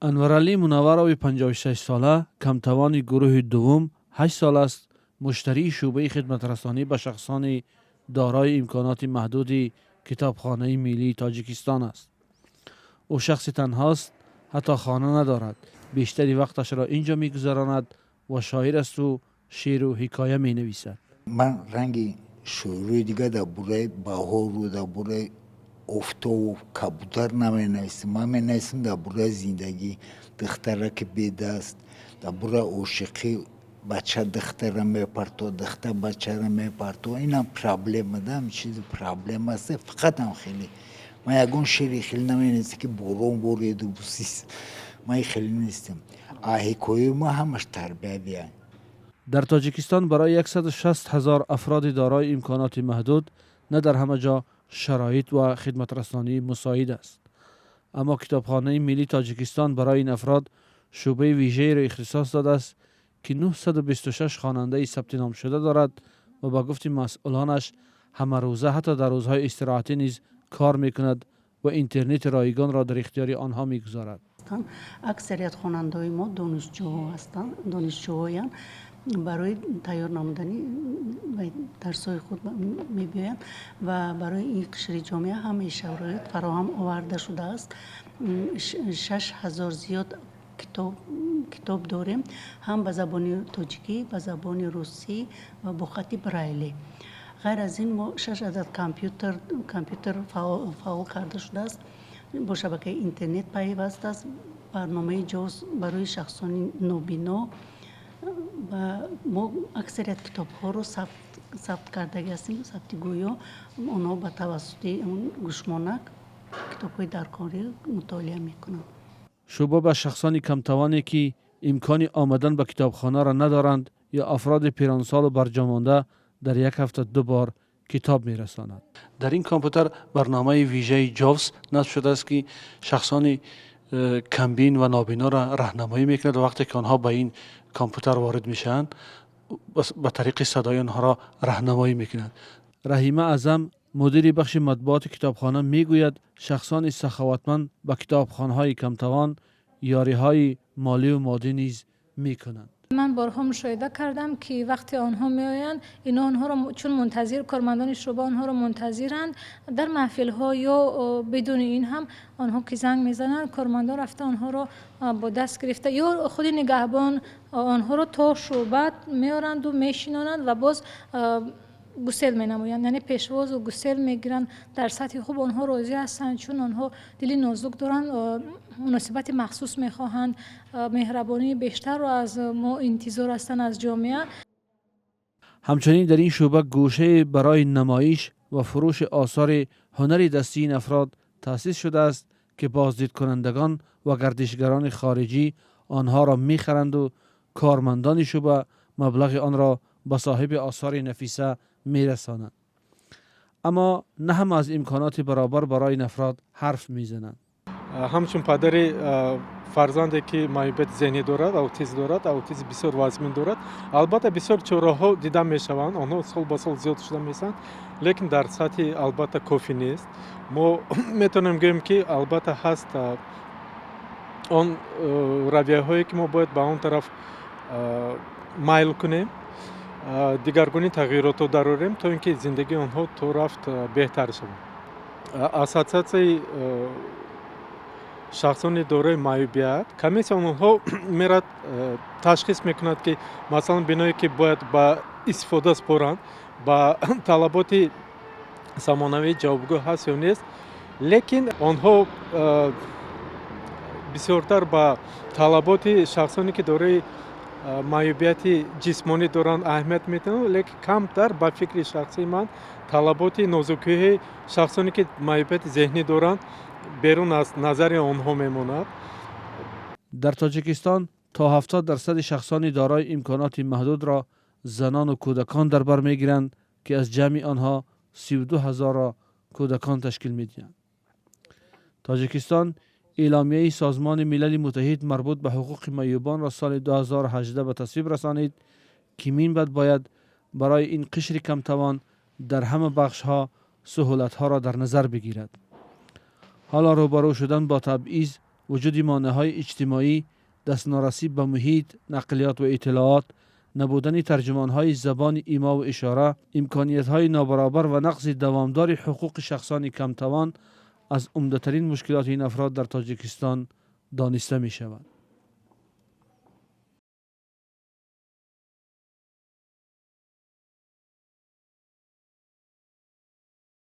Анваралӣ Мунавварови 56 сола, камтавони гурӯҳи дуввум, 8 сол аст муштарии шӯъбаи хидматрасонӣ ба шахсони дорои имконоти маҳдуди Китобхонаи миллии Тоҷикистон аст. Ӯ шахси танҳост, ҳатто хона надорад. Бештари вақташро ин ҷо мегузаронад ва шоир асту шеъру ҳикоя менависад. Ман ранги шоирои дигар дар бораи баҳору дар бораи офтобу кабутар наменависам. Ман менависам дар бораи зиндагӣ, духтараки бедаст, дар бораи ошиқӣ, бача духтара мепарто, духтар бачара мепарто. Инам проблема да, чизи проблема аст. Фақатам хеле ман ягон шеъри хеле наменависам, ки борон бореду бусис. Ман хеле нестам, а ҳикояи ма ҳамаш тарбиявия. Дар Тоҷикистон барои 160 ҳазор афроди дорои имконоти маҳдуд на дар ҳама ҷо шароит ва хидматрасонӣ мусоид аст, аммо Китобхонаи миллии Тоҷикистон барои ин афрод шӯъбаи вижаеро ихтисос додааст, ки 926 хонандаи сабтиномшуда дорад ва ба гуфти масъулонаш ҳамарӯза, ҳатто дар рӯзҳои истироҳатӣ низ кор мекунад ва интернети ройгонро дар ихтиёри онҳо мегузорад. Аксарият хонандаҳои мо донишҷӯҳо ҳастанд, донишҷӯҳоянд, барои тайёр намудани дарсҳои худ мебиёянд ва барои ин қишри ҷомеа ҳамаи шароит фароҳам оварда шудааст. 6000 зиёд китоб дорем, ҳам ба забони тоҷикӣ, ба забони русӣ ва бо хати Брайлӣ. Ғайр аз ин, мо шаш адад компютер фаъол карда шудааст, бо шабакаи интернет пайваст аст, барномаи JAWS барои шахсони нобино, ва мо аксарият китобҳоро сабт кардагӣ ҳастем, сабти гӯё. Онҳо ба тавассути гӯшмонак китобҳои даркорӣ мутолиа мекунанд. Шӯъба ба шахсони камтавоне, ки имкони омадан ба китобхонаро надоранд ё афроди пиронсолу барҷомонда, дар як ҳафта ду бор китоб мерасонад. Дар ин компютер барномаи вижаи JAWS насб шудааст, ки шахсони камбин ва нобиноро раҳнамоӣ мекунад ва вақте ки онҳо ба ин компютер ворид мешаванд, ба тариқи садои онҳоро раҳнамоӣ мекунад. Раҳима Аъзам, мудири бахши матбуоти китобхона, мегӯяд, шахсони саховатманд ба китобхонҳои камтавон ёриҳои моливу моддӣ низ мекунанд. Ман борҳо мушоҳида кардам, ки вақте онҳо меоянд, ино онҳоро чун мунтазир, кормандони шӯъба онҳоро мунтазиранд дар маҳфилҳо ё бидуни ин ҳам онҳо ки занг мезананд, кормандон рафта онҳоро бо даст гирифта ё худи нигаҳбон онҳоро то шӯъба меоранду мешинонанд ва боз гусел менамоянд, яъне пешвозу гусел мегиранд. Дар сатҳи хуб онҳо розӣ ҳастанд, чун онҳо дили нозук доранд, муносибати махсус мехоҳанд, меҳрабонии бештарро аз мо интизор ҳастанд, аз ҷомеа. Ҳамчунин дар ин шӯъба гӯшае барои намоиш ва фурӯши осори ҳунари дастии ин афрод таъсис шудааст, ки боздидкунандагон ва гардишгарони хориҷӣ онҳоро мехаранду кормандони шӯъба маблағи онро ба соҳиби осори нафиса мерасонанд. Аммо на ҳама аз имконоти баробар барои ин афрод ҳарф мезананд. Ҳамчун падари фарзанде, ки маъюбияти зеҳнӣ дорад, аутизм дорад, аутизм бисёр вазмин дорад, албатта, бисёр чораҳо дида мешаванд, онҳо сол ба сол зиёд шуда мешаванд, лекин дар сатҳи, албатта, кофӣ нест. Мо метавонем гӯем, ки, албатта, ҳаст он равияҳое, ки мо бояд ба он тараф майл кунем, дигаргунӣ, тағйиротро дарорем, то ин ки зиндагии онҳо то рафт беҳтар шавад. Ассотсиатсияи шахсони дорои маъюбият, комиссия онҳо мерад, ташхис мекунад, ки, масалан, биное, ки бояд ба истифода споранд, ба талаботи замонавӣ ҷавобгӯ ҳаст ё нест. Лекин онҳо бисёртар ба талаботи шахсоне, ки дорои маъюбияти ҷисмонӣ доранд, аҳамият медиҳанд, лекин камтар, ба фикри шахсии ман, талаботи нозукиҳои шахсоне, ки маъюбияти зеҳнӣ доранд, берун аз назари онҳо мемонад. Дар Тоҷикистон то 70 дарсади шахсони дорои имконоти маҳдудро занону кӯдакон дар бар мегиранд, ки аз ҷамъи онҳо 32 ҳазорро кӯдакон ташкил медиҳанд. Тоҷикистон Эъломияи Созмони Милали Муттаҳид марбут ба ҳуқуқи маъюбонро соли 2018 ба тасвиб расонид, ки минбаъд бояд барои ин қишри камтавон дар ҳама бахшҳо суҳулатҳоро дар назар бигирад. Ҳоло рӯбарӯ шудан бо табъиз Вуҷуди монеъҳои иҷтимоӣ, дастнорасӣ ба муҳит, нақлиёт ва иттилоот, набудани тарҷумонҳои забони имо ва ишора, имкониятҳои нобаробар ва нақзи давомдори ҳуқуқи шахсони камтавон аз умдатарин мушкилоти ин афрод дар Тоҷикистон дониста мешавад.